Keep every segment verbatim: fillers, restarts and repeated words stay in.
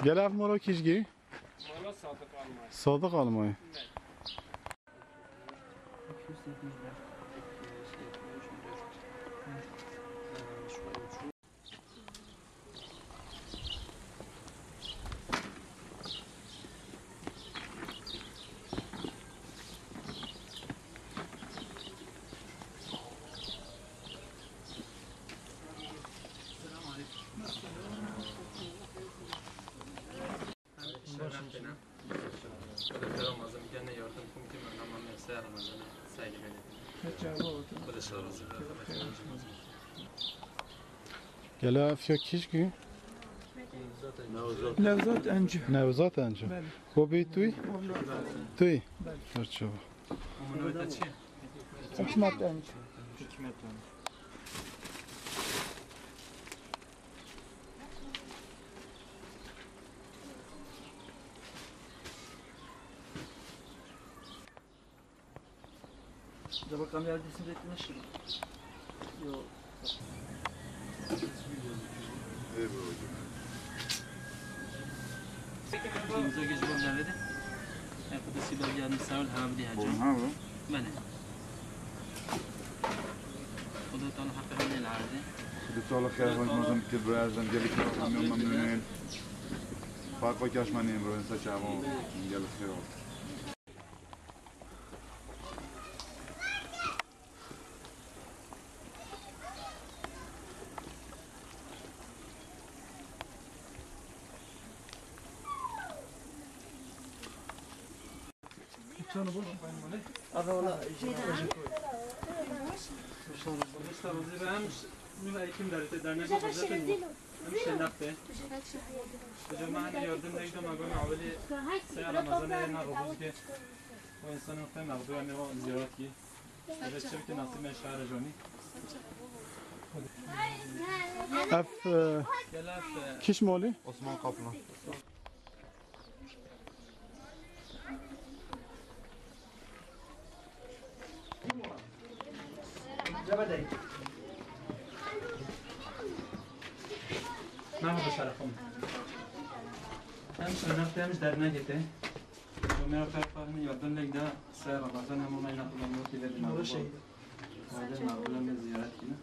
Gel ev moro kîjgî? Moro Sadık Almay. Sadık Almay. Gela fiya kîjgî? Nevzat Encî. Nevzat Encî. Belê. Xo bî tu yî? Tu yî? Belê. Her çawa. Hikmet Encî. Hikmet Encî. Acaba kamera resim reddine şunu. Yo. Eyvallah. Kimse geç bu nerede? Arkadaşı belge almış, sağ ol, ha, bir diye hacı. Oğlum, ha bu? Beni. O da Teala hakkı ne lazım? Xwedê Teala xêr xwe ji me re bike, birêz, em gelekî memnûn in. Fark weke ji me neyên, birêz, ser çavan gelek xêr olsun. Em şenaxte. Hocam, me hene yardım neydi, me gome awelî se Ramazan ê na robuz ke. O insanın fe mağdur, em o ziyaret ki. Evet, çevik nasip me şehre joni. Ev, e, Gel ev, e, kîş molî? Osman Kaplan. Merhaba şerefim. Hem şeref hem dernekê te. Ömer Akar Fahmi yardım legda ser Ramazan hem onayına kullanıyor ki ve Doğru şey. Aydın mağdurlarına ziyaret günü.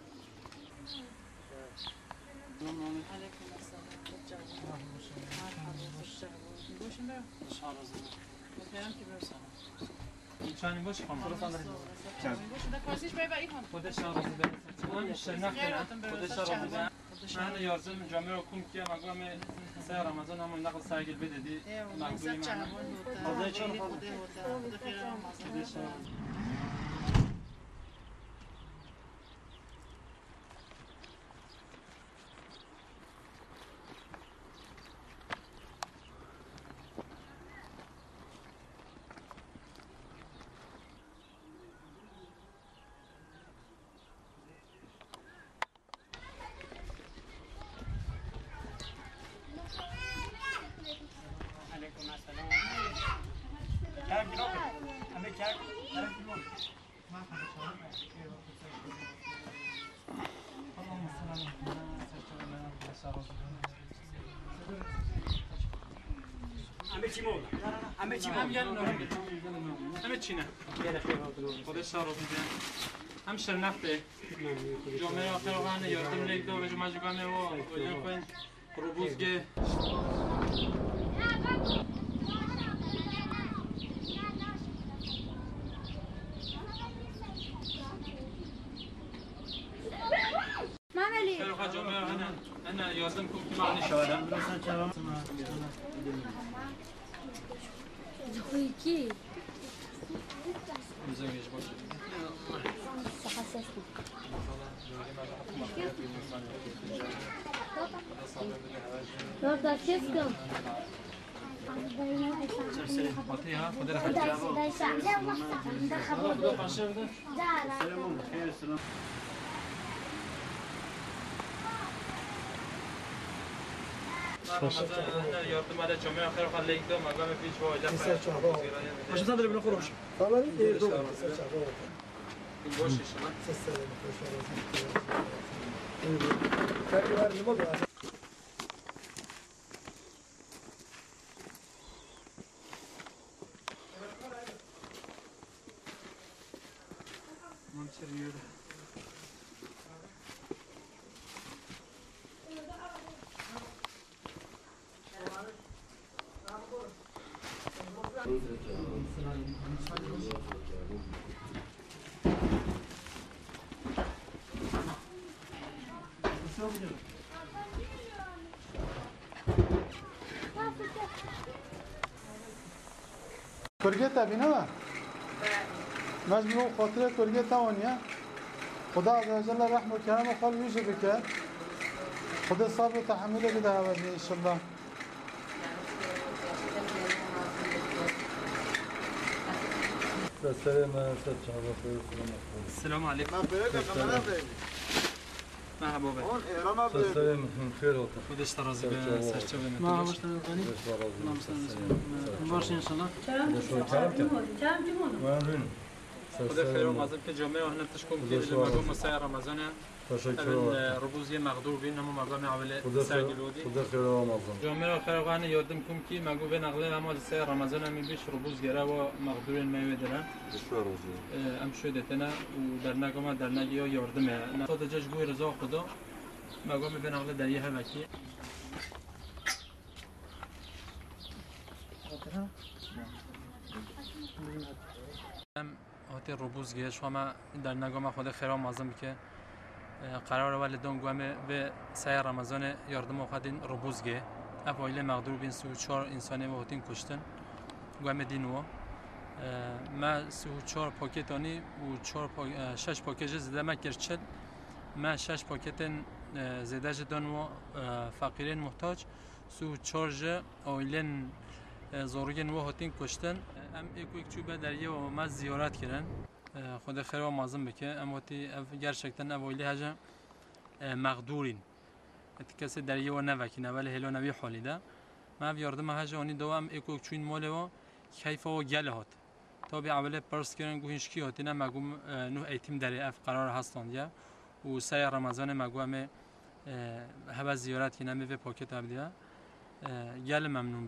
Aleyküm selam. Merhaba, hoş geldin. Başın da yok. Sağ olasın. Efendim ki böyle sana. Çayın boş ama. Boş da karşıya bay bay İlhan. O da sağ olasın. Tamam, işte, ne kadar? O da sağ olasın. Şahane yardım, camiye okum ki, ama gome se Ramazan ama ne kadar saygı bir dedi. Eyvallah. Mağduriyim sen ama. Çabuk oldu. Fazla içiyorum, fazla. O da hoş geldin. O da hoş geldin. O da hoş geldin. Aleyküm selam. Kerem kilo. Ame kerem. Kerem kilo. Em ê çî mol. Em ê çî mol. Em ê çî ne? Xwedê şer olsun diye. Em şirnextê. Camiye Akar Fahmi yardım lek do ve cuma cuma me o. Öyle koyun. Robuzge. Mameli. Şeruxa camiye hene, hene yardım ku kima ne şahada. Zixuyki. Saha ses mi? Dört dakika. Fatih ha, Fatih ha. Yardım ale çamaya xer xalek de magame piç bu ile. Başım sadece bile kurumuş. Tamam, iyi, doğru. Boş iş lan. Ses sesle, boş ver. Sen güvenli mi bu? Kurgê te bîne me? Me ji bo xatirê kurgê te aniye. Xuda Azze ve Celle rehm û kerema xwe li wî jî bike. Xwedê sabr û tehemûlê bide hewe jî înşallah. Ser serê me, ser çava xwe, selamet xwe. Selamu aleykum. Merhaba be. Ser serê me, hûn xêr hatin. Xwedê ji te razî be, ser çavê me. Merhaba, ser çavê me. Xwedê ji te razî be, ser serê me. Baş inşallah. Xwedê ji te razî be. Wan rûn. Ser serê me. Xwedê xêr û mezin bike, camê hene tişt kom kê, li me got Mesaya Ramazan e. Teşekkür ederim. Evin, e, ribûziyê mexdûr bîn, hema me gamê ewilê Xwedê ser xêr, gilodî. Xwedê xêr û mezin. Camê xêr xane yardım kom kî, me got vê nexlê hema li Mesaya Ramazan em ê bîş ribûz gere wa mexdûrên me wê dire. Ji xwe razî. E, em şû detene û derneka me dernekê ya yardim e. Ne, sadece ji bo reza Xweda, me gamê vê nexlê deriyê hevekî. Em hatê Robûzgê, ji xwe me dernega me Xwedê xêra mezin bike. E, qerar we li don guhemê vê seyê Remezanê yardima xwe dîn Robûzgê. Ev aîlê mexdûr bîn, sî û çar însanê we hatin kuştin. Guhemê dîn we. E, me sî û çar paket anî û çar pa-, e, şeş paket jî zêde me kir çil. Me şeş paketên, e, zêde jî don we, e, feqîrên muhtac. Sî û çar ji aîlên, e, zorgên we hatin kuştin. Em êk êk çûbe deriyê we me ziyaret kirin. E, Xwedê xêr we mezin bike. Em hatî ev gerçekten ev aîlê hece, e, mexdûrîn. E, ti kesê deriyê we nevekîne, belê hêlane wî halî de. Me ev yardima hece anî dawa em êk êk çûyîn malê we, keyfa we gelê hat. Tabî ewilê pirs kirin, got hîn ji kî hatine, me got, e, nuh eğitim derê ev qerar hestandiye û seyê Remezanê me got em ê, e, hebe ziyaret kîn, em ê vê paketa bidî ve. E, gelê memnûn